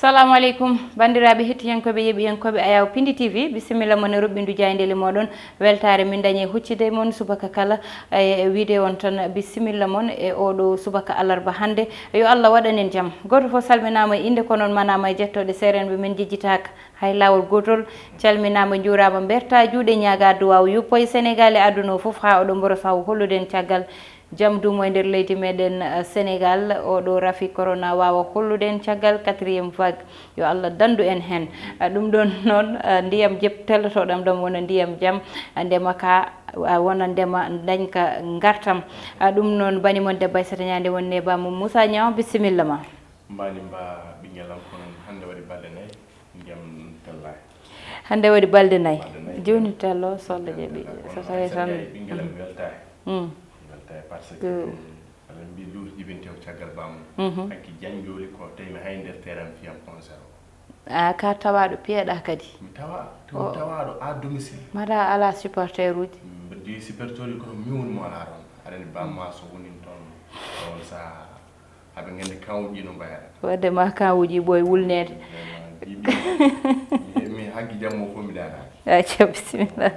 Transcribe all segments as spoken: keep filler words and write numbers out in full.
Assalamu aleykum, banndiraaɓe hettiyankooɓe, yeeɓiyankooɓe Ayaw Pindi T V, bisimilla mon e roɓɓindu jaayndeeli mooɗon. Weltaare min dañi e huccide e mon subaka kala, e wiide on tan bisimilla mon e oɗo subaka alarba hannde. Yo Allah waɗan en jam. Gooto fof salminaama e innde, ko noon manaama e jettooɗe seerenɓe men njejjitaaka hay laawol gootol. Calminaama, njuuraama, mbertaa juuɗe, ñaagaa duwaaw yuppo e Senegaal e aduna o fof, haa oɗo mboro saw hollude en caggal jam duumo e nder leydi meɗen, eh, Senegaal. Oɗo rafi corona waawa hollude en caggal quatrième vague. Yo Allah danndu en heen. Ah, ɗum ɗoon noon, ah, ndiyam jep-, tellotoɗam ɗam wona ndiyam jam, ah, ndema ka, ah, wona ndema dañka ngartam. Ah, ɗum noon bani mon debbo Aissata Niang nde wonne ba mum Moussa Niang, bisimilla ma. Mbani mba ɓinngel am, kono hannde waɗi balɗe nayi, ndiyam tellaani. Hannde waɗi balɗe nayi. Balɗe nayi. Jooni tello, solla jeeɓi. Ndiyam tellaani. Kono so tawi Aissata tan Ndiaye, ɓinngel am weltaani. Mm. Weltaani par ce que Ko ɗum, aɗa mbi luuti jibinteewo caggal bamum. Mhm. Hanki janjooli ko tawi mi hay nder terrain fiyam on zéro. A ka tawaaɗo piyeɗa kadi. Mi tawa, to mi O. tawaaɗo à domicile. Mbaɗa ala supporter uji. Mbaɗi supporter uji kono mi woni mo alaa toon. Aɗa anndi bamma so woni toon, on sahaa. Aɓe nganndi kawuji no mbayata. Wadde ma kawuji ɓooy wulneede. Vraiment, jiiɓi. Mi, mi haggi jammo fof mi daanaaki. Acca, bisimilla.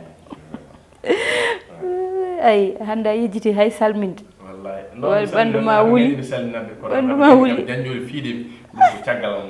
Ay, hannde a yejjiti hay salminde. Wallahi. Wa-, ɓanndu ma wuli. Ɓanndu ma wuli. Janjori fiide mi. Ɗum ko caggal am.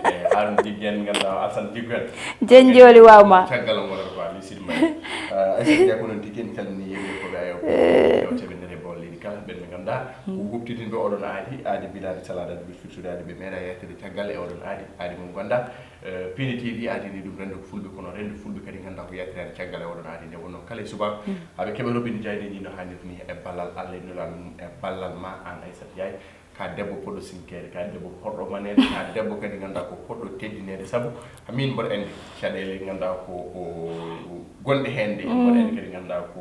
Eh, Haruna Jiggen, ngannduɗaa Assane Jiggen. Janjori waaw ma. Caggal am wonata ko Ali Sidi Mbaye. Eh, Aissata Dia ko noon tigi en calmini yeeɓiyankooɓe Ayaw. Eh. Yewtere nde e bolle ɗi kala ɓen ɓe ngannduɗaa. Mm. Ko huɓtidinɓe oɗon aadi, aadi bilaadi salaade, aadi ɓe firtude, aadi ɓe meeɗa yettude caggal e oɗon aadi, aadi mo ngannduɗaa. Eh, Pindi T V aadini ɗum renndo fulɓe, kono renndo fulɓe kadi ngannduɗaa ko yettere caggal e oɗon aadi nde wonno kala e subaka. Mm. Aɓe keɓa roɓɓinde jaayndeeji no haanirta ni e ballal Allah e nulaaɗo mum e ballal ma aan Aissata Ndiaye. Ka debbo poɗɗo sinkeede, ka debbo poɗɗo maneede, ka debbo kadi ngannduɗaa ko poɗɗo teddineede. Sabu min mboɗo anndi caɗeele ngannduɗaa ko, o, gonɗe heen ɗe, mboɗo anndi kadi ngannduɗaa ko,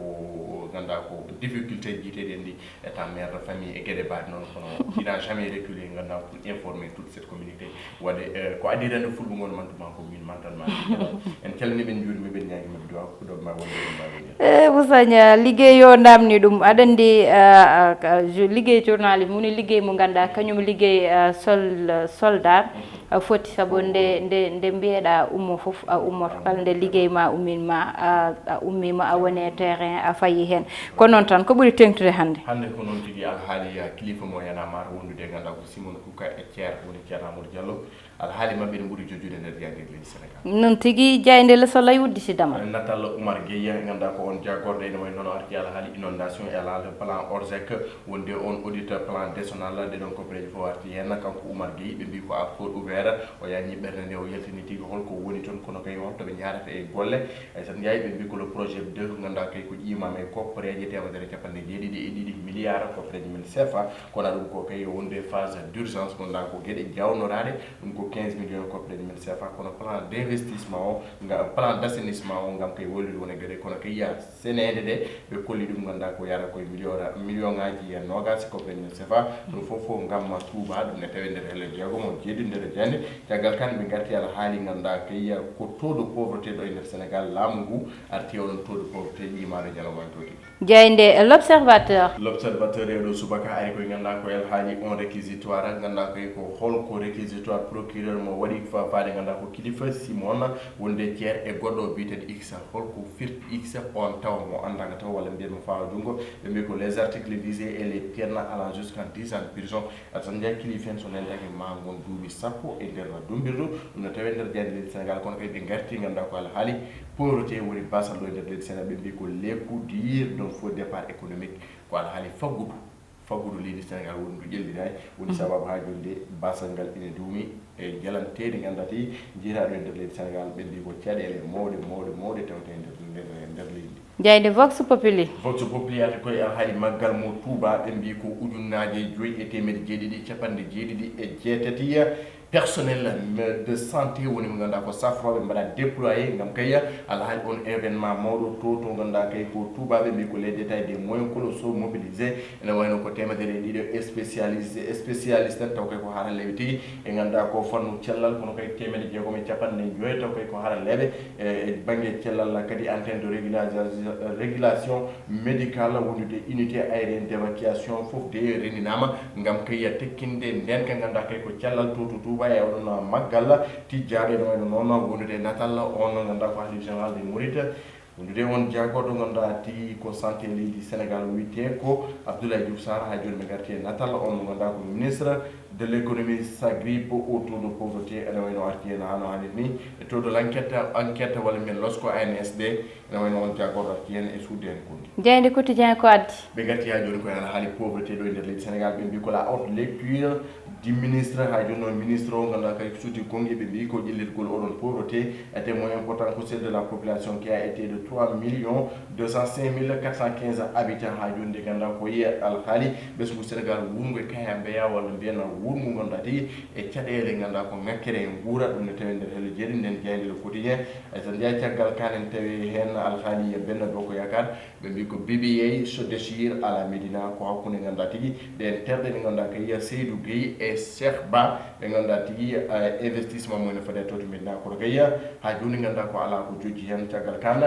ngannduɗaa ko difficulté jiiteeɗi en ɗi. Étant mère de famille e geɗe mbaɗe noon, kono il n'a jamais reculé, ngannduɗaa, pour informer toute cette communauté. Waɗde, eh, ko adii renndo fulɓe ngon mantu ma ko min mantan ma. En calmini ɓe, en njuurima ɓe, en ñaagii maɓɓe duwaaw, ko ɗo ma wonde, ɗo ma wonde. Eh, Moussa Niang, liggey o namni ɗum. Aɗa anndi, eh, eh, ka-, jo-, liggey journaliste, woni liggey mo ngannduɗaa, kañum liggey, eh, sol-, soldat. A foti, sabu nde, nde, nde mbiyeɗa ummo fof, a ummoto. Kala nde liggey ma ummin ma, a, a ummi ma, a woni e terrain, a fayi heen. Ko noon tan, ko ɓuri teŋtude hannde? Hannde ko noon tigi, alhaali, ah, kilifa mo Y'en a marre wondude e ngannduɗaa ko Simon Kouka e Thier, woni Thierno Amadou Diallo. Alhaali maɓɓe ne ɓuri jojjude nder jaayndeeji leydi Sénégal. Noon tigi, jaaynde Le Soleil udditi damal. Natal Oumar Gueye, ngannduɗaa ko on jaagorɗo ene wayi noon o arti alhaali inondation e alhaali plan Orsec. Wonde on audit plan décennal, ɗe ɗon koppereeje fof arti heen. Kanko Oumar Gueye, ɓe mbii ko à cœur ouvert, o yañi ɓernde nde, o yaltini tigi holko woni toon, kono kay holto ɓe njahrata e golle. Aissata Ndiaye, ɓe mbii ko le projet deux, ko ngannduɗaa kay ko ƴiimaama e koppereeje teemedere e capanɗe jeeɗiɗi e ɗiɗi milliards koppereeje men CFA, kono ɗum ko kay wonde phase d'urgence, ko ngannduɗaa ko geɗe jawnoraaɗe, ɗum ko quinze millions koppereeje men CFA, kono plan d'investissement o, nga, plan d'assainissement o, ngam kay waylude won e geɗe, kono kay yaa seneede nde, ɓe kolli ɗum, ngannduɗaa ko yahata koye million, million ngaaji e noogaas ko ɓen sefa. Ɗum fof fof ngam ma Touba, ɗum ne tawi nder hello jeegom, jeeɗiɗi nder jaaynde. Caggal kan, ɓe ngarti alhaali, ngannduɗaa kay ko taux de pauvreté ɗo e nder Sénégal, laamu ngu arti e oɗon taux de pauvreté ƴiimaɗo ñalawma hannde o tigi. Jaaynde L'Observateur. L'Observateur e ɗo subaka ari koye, ngannduɗaa ko alhaali on réquisitoire, ngannduɗaa kay ko holko réquisitoire procureur mo waɗi fa-, faade, ngannduɗaa ko kilifa Simon wonde Thier e goɗɗo biyeteeɗo X. Holko firti X on tawa mo anndaaka taw walla mbiyen mo fawa junngo? Ɓe mbi ko les articles visés et les peines allant jusqu'à dix ans de prison. Aɗa tan njaha kilifa en so nentake ma ngon duuɓi sappo e nder dumbirdu. Ɗum no tawe nder jaaynde leydi Sénégal, kono kadi ɓe ngarti, ngannduɗaa ko alhaali pauvreté woni basal ɗo e nder leydi Sénégal. Ɓe mbi ko les coups durs d'un faux départ économique. Ko alhaali faggudu. Faggudu leydi Sénégal woni ndu ƴellinaani, woni sababu haa jooni nde baasal ngal ina duumi e jalanteeri ngannduɗaa tigi jeyaaɗo e nder leydi Sénégal, ɓe mbi ko caɗeele mawɗe, mawɗe, mawɗe tawte e nder, nder, nder leydi ndi. Jaaynde Vox Populi. Vox Populi arti koye alhaali maggal mo Touba, ɓe mbi ko ujunnaaje joyi e teemedde jeeɗiɗi e capanɗe jeeɗiɗi e jeetati personnel de santé woni mo ngannduɗaa ko safrooɓe mbaɗa déployé ngam kay alhaali on événement mawɗo to, to ngannduɗaa kay ko Touba, ɓe mbi ko les détails des moyens colossaux mobilisés. Ene wayno ko teemedere e ɗiɗo spécialiste, spécialiste en, taw kay ko haralleeɓe tigi, e ngannduɗaa ko fannu cellal, kono kay teemedde jeegom e capanɗe joyi, taw kay ko haralleeɓe, e, e bannge cellal, kadi antenne de régulation, régulation médicale, wondude unité aérienne d'évacuation, fof de renndinaama ngam kay tekkinde ndeen ka ngannduɗaa kay ko cellal to, to, to, Waye oɗon maggal tijjaaɗo ene wayno noon wondude e natal on ngannduɗaa ko Halif Général de Mouride. Wondude on jaagorɗo ngannduɗaa tigi ko santé leydi Sénégal wiyetee ko Abdoulaye Diouf Sarr. Haa jooni ɓe ngarti e natal on mo ngannduɗaa ko ministre de l'économie, sa grippe au taux de pauvreté ene wayno arti heen haa no haaniri ni e taux de l'enquête, enquête walla mbiyen losko A N S D. Ene wayno on jaagorɗo arti heen e suuɗde heen konngi. Jaaynde Quotidien ko addi? Ɓe ngarti haa jooni ko e alhaali pauvreté ɗo e nder leydi Sénégal, ɓe mbi ko la haute lecture du ministre. Haa jooni noon ministre o ngannduɗaa kay suuti konngi, ɓe mbi ko ƴellitgol oɗon pauvreté, et moins important ko celle de la population qui a été de trois millions deux cent cinq mille quatre cent quinze habitants. Haa jooni nde ngannduɗaa ko yiya alhaali ɓesngu Sénégal wuurngu e kaya mbeya walla mbiyen wuurngu ngannduɗaa tigi e caɗeele ngannduɗaa ko ŋakkere e nguura, ɗum ne tawi nder hello jeeri nden jaaynde Le Quotidien. Hay so njeyaa caggal kaan en tawi heen alhaali e Benno Bokk Yaakaar, ɓe mbi ko B B A se déchire à la Médina, ko hakkunde ngannduɗaa tigi ɗeen terɗe ɗe ngannduɗaa kay Seydou Gueye e Cheikh Ba, ɓe ngannduɗaa tigi eh, investissement mum ene fadee to to Médina koto kay haa jooni ngannduɗaa ko alaa ko jojji heen. Caggal kaan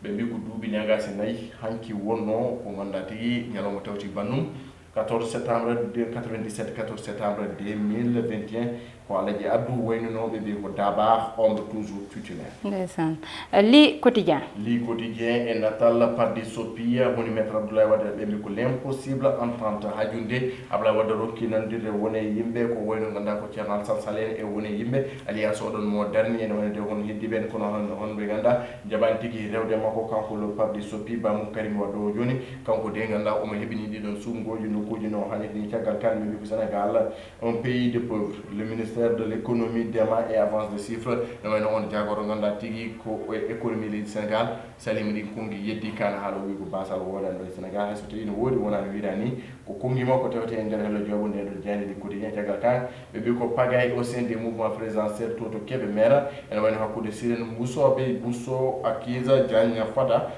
ɓe mbi ko duuɓi ñagaasi nayi hanki wonnoo ko ngannduɗaa tigi ñalawma tawti bannum, quatorze septembre quatre-vingt-dix-sept, quatorze septembre deux mille vingt et un, ko Alaji Abdou waynunooɓe ɓe ko Dabakh, ombre toujours tutélaire. Ndeysaan. Li Quotidien. Li Quotidien e natal Parti Sopiya woni Maître Abdoulaye Wade, ɓe mbi ko l'impossible entente. Haa jooni nde Abdoulaye Wade rokki nanndirde won e yimɓe ko wayno ngannduɗaa ko Ceerno Alassane Sall en e won e yimɓe alliance oɗon mo darni ene wonde hon heddi ɓeen, kono hon hon ɓe ngannduɗaa njaɓaani tigi rewde makko kanko le Parti Sopi, bamum Karim Wade o jooni kanko de ngannduɗaa omo heɓini ɗiɗon suɓngooji nokkuuji no haaniri ni. Caggal kaan ɓe mbi ko Sénégal un pays de pauvres. Le ministère de l'économie dément et avance des chiffres. No wayno on jaagorɗo ngannduɗaa tigi ko e économie leydi Sénégal, salima ɗin konngi yeddi kaan haala o wi ko baasal woodaani ɗo e Sénégal, hay so tawii no woodi wonaa no wiiraa ni, ko konngi makko tawetee e nder hello joobo nde ɗo jaaynde Le Quotidien. Caggal kaan ɓe mbi ko pagaille au sein des mouvements présidentiels to to Kébémer, ene wayno hakkunde Sirène Mbusoobe, Bousso, Akiza, Diagne Fada,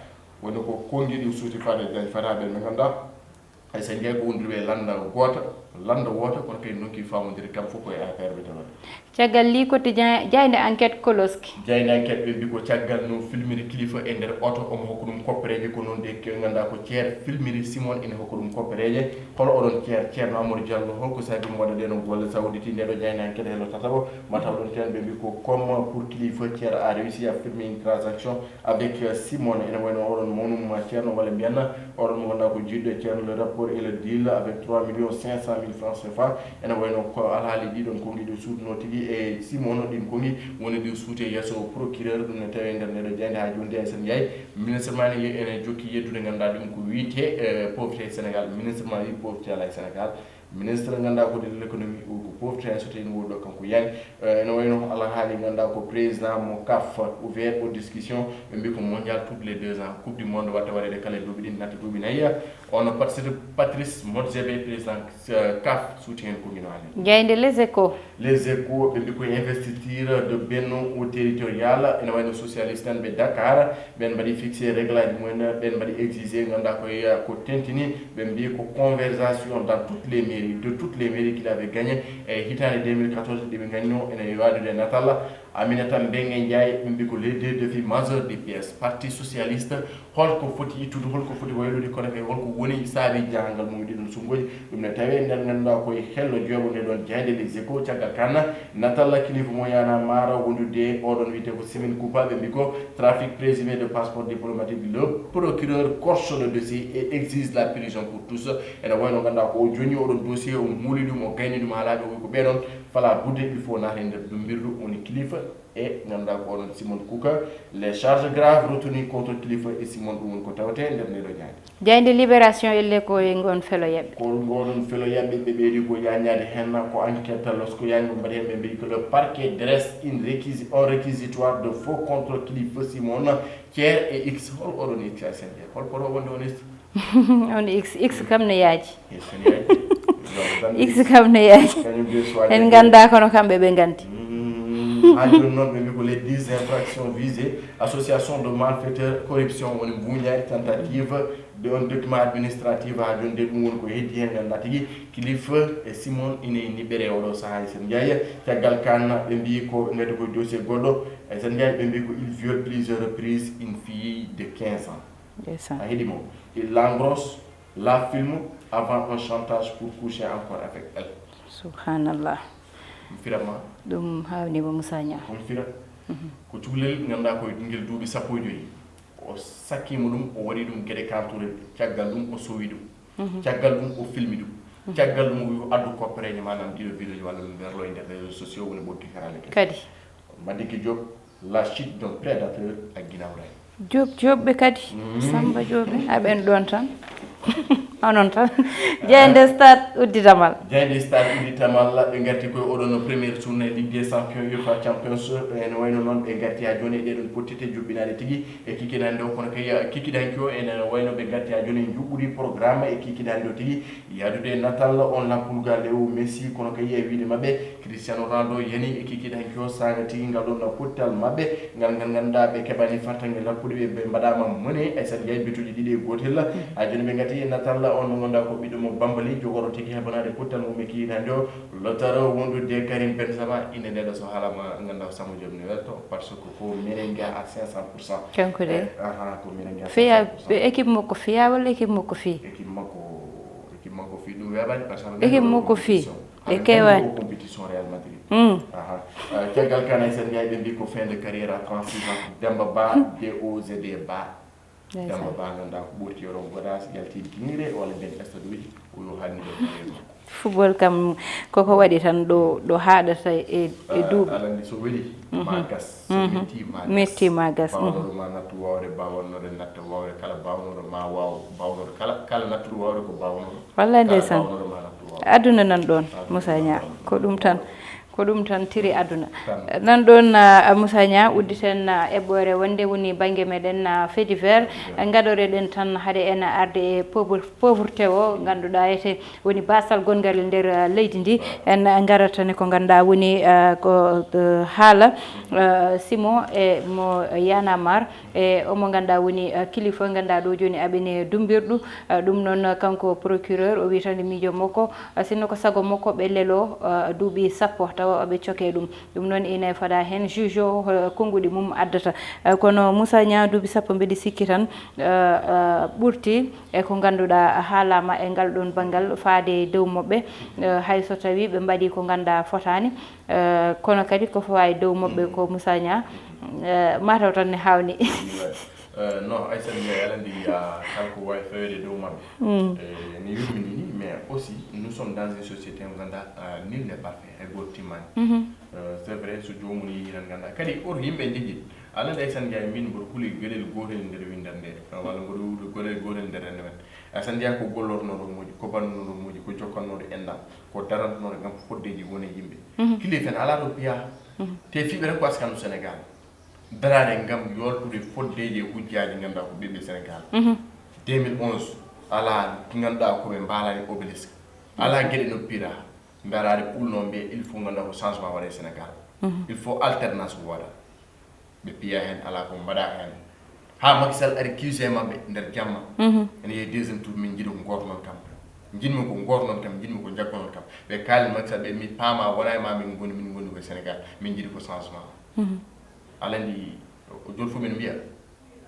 woni ko konngi ɗin suuti Fada, Diagne Fada ɓe ɓe ngannduɗaa hay so njeyaa ko wondude e lannda goota, lannda woota, kono kadi ndonki faamondirde kam fof ko e A P R ɓe tawata. Caggal Li Quotidien, jaaynde Enquête Koloski. Jaaynde Enquête ɓe mbi ko caggal no filmiri Kilifa e nder oto, omo hokka ɗum koppereeje, ko noon de ke ngannduɗaa ko Ceer filmiri Simon ene hokka ɗum koppereeje. Hol oɗon Ceer, Ceerno Amadou Diallo, holko saabi mo waɗa ɗee ɗoo golle? Sa udditi ndee ɗoo jaaynde Enquête hello tataɓo, ma taw ɗon teen ɓe mbi ko comme pour Kilifa, Ceer a réussi à filmer une transaction avec, euh, Simon, ene wayno oɗon mawnum Ceerno walla mbiyanna oɗon mo ngannduɗaa ko jiiduɗo e Ceerno, le rapport et le deal avec trois millions cinq cent mille francs C F A. Ene wayno ko alhaali ɗiɗon konngi ɗo suutunoo tigi e Simon, ɗin konngi woni ɗi suuti e yeeso procureur, ɗum ne tawi e nder ndeɗo jaaynde haa jooni nde. Hay so en njaay ministre ma ne ene jokki yeddude ngannduɗaa ɗum ko wiyetee, eh, pauvreté e Sénégal. Ministre ma wi pauvreté alaa e Sénégal. Ministre ngannduɗaa ko de l'économie o ko pauvreté hay so tawi ne woodi ɗo kanko yani. Eh, ene wayno alhaali ngannduɗaa ko président mo CAF ouvert aux discussions, ɓe mbi ko mondial tous les deux ans, coupe du monde watta waɗeede kala e duuɓi ɗiɗi natta duuɓi nayi. On Patrice, Patrice Motsepe, président, eh, CAF suuti heen ko ngino hannde. Jaaynde Les Échos. Les Échos ɓe mbi ko investiture de Benno au territorial, ene wayno socialiste en ɓe Dakar, ɓen mbaɗi fixé règle aji mumen, ɓen mbaɗi exigé ngannduɗaa ko e, ko tentini, ɓe mbi ko conversation dans toutes les mairies, de toutes les mairies qu'il avait gagné e hitaande deux mille quatorze ɗi ɓe ngannoo ene waadude natal. Aminata Mbengue Ndiaye ɓe mbi ko les deux défis majeurs du P S, Parti Socialiste, holko foti ittude, holko foti waylude, kono kay holko woni saabi jahangal mum e ɗiɗon suɓngooji. Ɗum ne tawi e nder ngannduɗaa ko e hello jooɓo nde ɗon jaaynde Les Échos. Caggal kaan natal Kilifa mo Y'en a marre wondude oɗon wiyetee ko Simon Kupa, ɓe mbi ko trafic présumé de passeport diplomatique, le procureur corse le dossier et exige la prison pour tous. Ene wayno ngannduɗaa ko o joñi oɗon dossier, o muuli ɗum, o gayni ɗum haa laaɓi, o wi ko ɓee ɗon fala budde, il faut naata e nder dummbirdu, woni Kilifa e ngannduɗaa ko oɗon Simon Kuka. Les charges graves retenues contre Kilifa et Simon, ɗum woni ko tawetee e nder ndee ɗoo jaaynde. Jaaynde Libération elle ko e ngon felo yaɓɓe. Ko ngoɗon felo yaɓɓe ɓe ɓeydi ko yañaade heen ko enquête losko yañi ko mbaɗi heen ɓe mbi ko le parquet dresse une réquisi-, un réquisitoire de faux contre Kilifa Simon. Ceer e X, hol oɗon X a sende? Hol poto wonde on X? On X, X kam ne yaaji. X ne yaaji. X kam ne yaaji. Kañum de soit en nganndaa kono kamɓe ɓe nganndi. Mm, haa jooni noon ɓe mbi ko les dix infractions visées, association de malfaiteurs, corruption, woni mbuuñaari, tentative de un document administratif. Haa jooni de ɗum woni ko heddi heen, nganndaa tigi Kilifa e Simon ina e niɓɓere e oɗo sahaa. E sen njaaya caggal kaan ɓe mbi ko ngati ko dossier goɗɗo. E sen njaaya ɓe mbi ko il viole plusieurs reprises une fille de quinze ans. Ndeysaan. A heɗi mo? Il l'engrosse, la filme avant un chantage pour coucher encore avec elle. Subhanallah. Firama. Ɗum haawnima Moussa Niang. Ɗum fira. Ko cukalel ngannduɗaa ko ngel duuɓi sappo e joyi. O sakkiima ɗum, o waɗi ɗum geɗe kantoreeɗe. Caggal ɗum, o sowi ɗum. Caggal ɗum, o filmi ɗum. Caggal ɗum, o wi o addu koppereeje, maanaam ɗiɗo vidéo walla ɗum werlo e nder réseaux sociaux woni ɓoggi karale kadi. Madiki Diop, la chute d'un prédateur à Guinaw Rail. Joop joopɓe kadi. Samba Joopɓe, aɓen ɗoon tan. Onon tan. Jeyde Stade uddidamal. Jeyde Stade uddidamal, ɓe ngarti koye oɗon no première journée Ligue des Champions, UEFA Champions, ene wayno noon ɓe ngarti haa jooni e ɗeɗon pottite juɓɓinaaɗe tigi e kikiɗe hannde o, kono kay kikiɗe hanki o ene wayno ɓe ngarti haa jooni e njuɓɓudi programme e kikiɗe hannde o tigi. Yahdude e natal on Lampulga Leo Messi, kono kay e wiide maɓɓe, Cristiano Ronaldo yani e kikiɗe hanki o saanga tigi ngal ɗon pottal maɓɓe, ngal ngal ngannduɗaa ɓe keɓani fartaŋŋe lappude ɓe, ɓe mbaɗaama mone, Aysata Ndiaye bituuji ɗiɗi e gootel. A jooni ɓe ngati e natal on mo ngannduɗaa ko ɓiɗɗo mo Bambali, jogooɗo tigi heɓanaade pottal mum e kikiɗe hannde o, Lautaro wondude Karim Benzema, innde nde ɗo so haalama ngannduɗaa Samba Joop ne welto, parce que ko merengue à cinq cents pour cent. Kanko de. Eh, aha, ko merengue à cinq cents pour cent. Fiya, équipe makko fiya walla équipe makko fi? Équipe makko, équipe makko fi ɗum weeɓaani, parce que équipe makko fi. E kewaani. Compétition Real Madrid. Mm. Aha. Eh, caggal kan Aysata Ndiaye ɓe mbi ko fin de carrière à trente-six ans. Demba Ba, D O Z D Ba. Ndeysaan. Demba Ba ngannduɗaa ko ɓurti oɗon goɗa, yalti diŋre walla nden stade uji, o yo haalni ɗo carrière makko. Football kam koko waɗi tan ɗo, ɗo haaɗata e, e duuɓi. Aɗa anndi so weli, ma gas. So metti, ma gas. Metti, ma gas. Baawnoɗo ma nattu wawde, baawnoɗo natta wawde, kala baawnoɗo ma waw, baawnoɗo kala, kala nattuɗo wawde ko baawnoɗo. Wallay ndeysaan. Kala baawnoɗo ma nattu wawde. Aduna nan ɗoon, Moussa Niang. Ko ɗum tan. Ko ɗum tan tiri aduna. Nan ɗoon, ah, Moussa Niang, udditen, ah, eɓɓoore wonde woni bannge meɗen, ah, fait divers. Ngaɗoreɗen tan hade en arde e pauvre-, pauvreté o, ngannduɗaa ete woni baasal gonngal e nder, ah, leydi ndi. En ngaratani ko ngannduɗaa woni, ah, ko, eh, haala, ah, Simon e mo Y'en a marre. E omo ngannduɗaa woni, eh, kilifa, ngannduɗaa ɗo jooni aɓene dummbirɗu. Eh, ɗum noon, eh, kanko procureur, o wi tan miijo makko, eh, sinno ko sago makko ɓe lelo, eh, duuɓi sappo tawa ɓe coke ɗum. Ɗum noon ine fada heen juge o, eh, konnguɗi mum addata. Eh, kono Moussa Niang duuɓi sappo mbeɗa sikki tan, eh, eh, ɓurti e ko ngannduɗaa haalama e ngal ɗoon banngal faade e dow maɓɓe, eh, hay so tawi ɓe mbaɗi ko ngannduɗaa fotaani. Eh, kono kadi ko fawa e dow maɓɓe ko Moussa Niang, eh, mataw tan ne hawni. Eh, non, Aysata Ndiaye, aɗa anndi, ah, kala ko wawi fawede e dow maɓɓe. Eh, mi yurmini ni, mais aussi, nous sommes dans une société mo ngannduɗaa, ah, nul n'est parfait, hay gooto timmaani. Eh, c'est vrai, so joomum yeehi tan ngannduɗaa. Kadi oto yimɓe njejjit. Aɗa anndi Aysata Ndiaye, min mboɗo huli geɗel gootel nder winndere nde, walla mboɗo huli geɗel gootel nder rende men. Aysata Ndiaye ko gollornooɗo moƴƴi, ko bannunooɗo moƴƴi, ko jokkannooɗo enɗam, ko darantnooɗo ngam foddeeji won e yimɓe. Kilifa en alaa to piya. Te fiɓe tan ko askanu Sénégal. Daraade ngam yoltude foddeeji e hujjaaji ngannduɗaa ko ɓiɓɓe Sénégal. Deux mille onze, alaa ngannduɗaa ko ɓe mbaalaani obélisque. Alaa geɗe no piira. Daraade ɓulnoo mbiya il faut ngannduɗaa ko changement waɗa e Sénégal. Il faut alternance wooda. Ɓe piya heen, alaa ko mbaɗa heen. Haa Macky Sall ari Q G maɓɓe nder jamma. Ene yehi deuxième tour, min njiɗi ko gooto noon kam. Njiɗmi ko gooto noon kam, njiɗmi ko jaggo noon kam. Ɓe kaali Macky Sall, ɓe mi paama, wona e ma min ngoni, min ngoni ko e Sénégal. Min njiɗi ko changement. Aɗa anndi, o jooni fof min mbiya,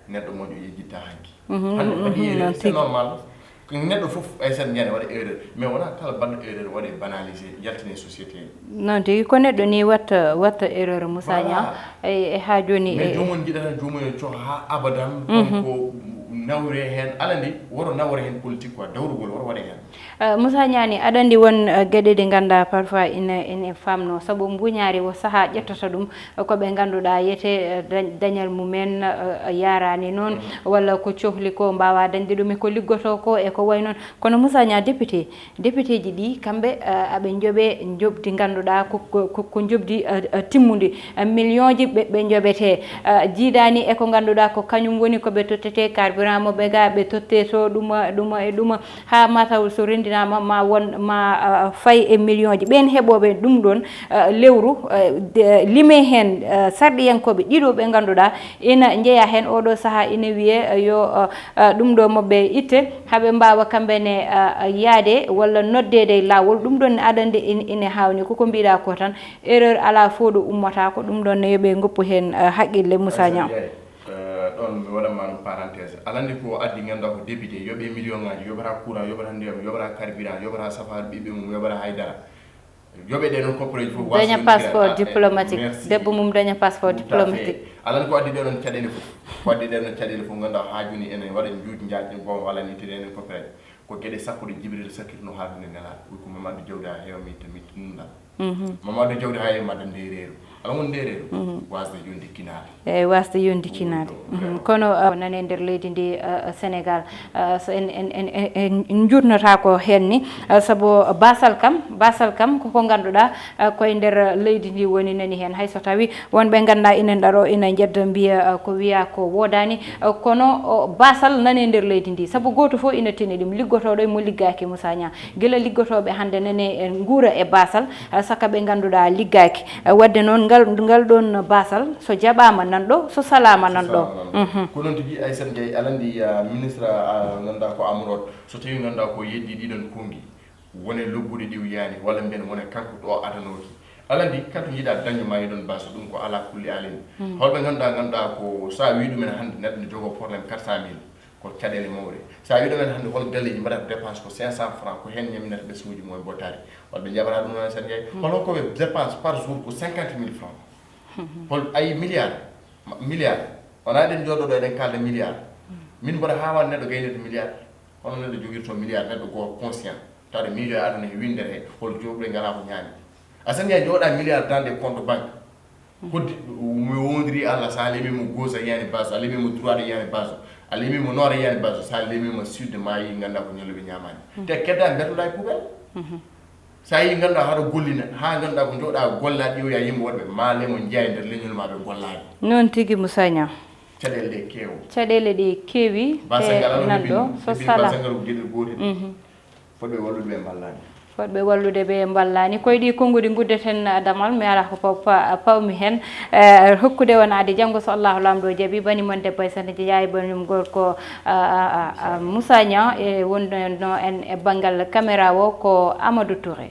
neɗɗo moƴƴo yejjitta hanki. Hannde waɗi erreur, c'est normal. Ko neɗɗo fof, Aysata Ndiaye, waɗa erreur, mais wona kala baɗɗo erreur waɗe banalisé, yaltine société. Noon tigi, ko neɗɗo ni watta, watta erreur, Moussa Niang. E, e haa jooni mais e joomum jiɗata joomum yo coh haa abadan. Kon ko nawre heen, aɗa anndi, woto nawre heen politique quoi, dawrugol woto waɗe heen. Eh, Moussa Niang, aɗa anndi won, eh, geɗe ɗe ngannduɗaa parfois ina, ina famno, sabu mbuñaari o sahaa ƴettata ɗum, eh, ko ɓe ngannduɗaa yete, eh, dañ-, dañal mumen, eh, yaraani noon, walla ko cohli ko mbaawa dañde ɗum e ko liggotoo ko e ko wayi noon. Kono Moussa Niang, député, député ji ɗi, kamɓe, eh, aɓe njoɓe njoɓdi ngannduɗaa ko, ko, ko, ko njoɓdi, eh, eh, timmundi, eh, million ji ɓe, ɓe njoɓetee. Eh, jiidaani e ko ngannduɗaa ko kañum woni ko ɓe tottetee carburant mo ɓe ga, ɓe tottee to ɗuma, ɗuma e ɗuma. Haa mataw so renndinaama ma won, ma, ah, fay e million ji. Ɓeen heɓooɓe ɗum ɗoon, ah, lewru, ah, de, limee heen, ah, sarɗiyankooɓe ɗiɗo ɓe ngannduɗaa ina njeyaa heen. Oɗo sahaa ina wiyee, ah, yo, ah, ah, ɗum ɗo maɓɓe itte, haa ɓe mbaawa kamɓe ne, ah, ah, yahde walla noddeede e laawol. Ɗum ɗoon ne aɗa anndi in-, ina haawni. Ko ko mbiɗa ko tan, erreur alaa fof ɗo ummata ko. Ɗum ɗoon ne yo ɓe ngoppu heen, ah, haqqille, Moussa Niang. Eh, ɗoon mi waɗan ma ɗum parenthèse. Aɗa anndi ko addi ngannduɗaa ko député, yoɓe million ŋaaji, yoɓata courant, yoɓata ndiyam, yoɓata carburant, yoɓata safaaru ɓiɓɓe mum, yoɓata haydara. Yoɓe ɗe noon koppareeji fof daña passeport diplomatique, debbo mum daña passeport diplomatique. Alan ko addi ɗe noon caɗeele fof, ko addi ɗe noon caɗeele fof ngannduɗaa haa jooni ene waɗa njuuj njaaj, bon walla ni tede enen koppareeji. Ko geɗe sappo ɗe Jibril sakkirno haa huunde nelaɗo, wi ko Mamadou Jawdi haa heewa mi tamit nunɗal. Mamadou Jawdi haa heewa madda ndeereeru. Ala won ndeereeru? Wasde yo ndikkinaade. Eyi, wasde yo ndikkinaade. Kono nane nder leydi ndi Sénégal, so en en en en njurnotaako heen ni, sabu basal kam, basal kam koko ngannduɗaa koye nder leydi ndi woni nani heen, hay so tawi wonɓe ngannduɗaa ina ndaro ina njedda mbiya ko wiya ko woodaani. Kono basal nane nder leydi ndi, sabu gooto fof ina tini ɗum, liggotooɗo e mo liggaaki. Moussa Niang, gila liggotooɓe hannde nane nguura e basal, saka ɓe ngannduɗaa liggaaki. Wadde noon ngal ngal ɗoon basal so jaɓaama nan ɗo, so salaama nan ɗo. Ko noon tigi. Aysat Ndiaye, aɗa anndi ministre ngannduɗaa ko Amadou Hott, so tawi ngannduɗaa ko yeddi ɗiɗon konngi, wone lobbuɗe ɗi o yiyaani walla mbiyen wone kanko ɗo adanooki. Aɗa anndi kadi to njiɗa dañde ma yiɗon base, ɗum ko ala kulli alin. Holɓe ngannduɗaa ngannduɗaa ko so a wii ɗumen hannde neɗɗo ne jogoo problème quatre cent mille, ko caɗeele mawɗe. So a wii ɗumen hannde hol galleeji mbaɗata dépense ko cinq cent francs, ko heen ñaminata ɓesnguuji mum e bottaari, holɓe njaɓata ɗum noon Aysat Ndiaye? Hol hokkoɓe dépense par jour ko cinquante mille francs? Hol ayi milliard? Milliard. Wonaa eɗen njooɗoɗo eɗen kaalda milliard. Min mboɗo haawan neɗɗo gaynirde milliard. Hono neɗɗo jogirto milliard, neɗɗo gooto conscient? Tawde milliard aduna he winndere he, hol joɗɗo ngala ko ñaami. Asan ya jooɗa milliard dans des compte banque. Hoddi mi wondiri Allah, sa lemi mo gauche a yiyani base, a lemi mo droit a yiyani base, a lemi mo nord a yiyani base, sa lemi mo sud ma yi ngannda ko ñalluɓe ñamani. Te kedda mbeɗoɗa e poubelle. Sa yi ngannduɗaa haɗa gollina, haa ngannduɗaa ko jooɗa golla ƴiwya yimɓe wonɓe maale mo njeeya nder leñol ma ɓe gollaani. Noon tigi Moussa Niang. Caɗeele ɗe keewo. Caɗeele ɗe keewi. Basangal ala nanɗo so sala basangal ko geɗel gootel. Fotɓe wallude ɓe mballaani. Fotɓe wallude ɓe mballaani. Koye ɗi konnguɗi nguddeten damal, mi ala ko paw- pa- pawmi heen. Eh, hokkude on adi janngo so Allahu Laamɗo jaɓi, bani mon debbo e sene jeyaa e banum gorko, ah, ah, ah, ah, Moussa Niang, e wonno en e banngal caméra o ko Amadou Touré.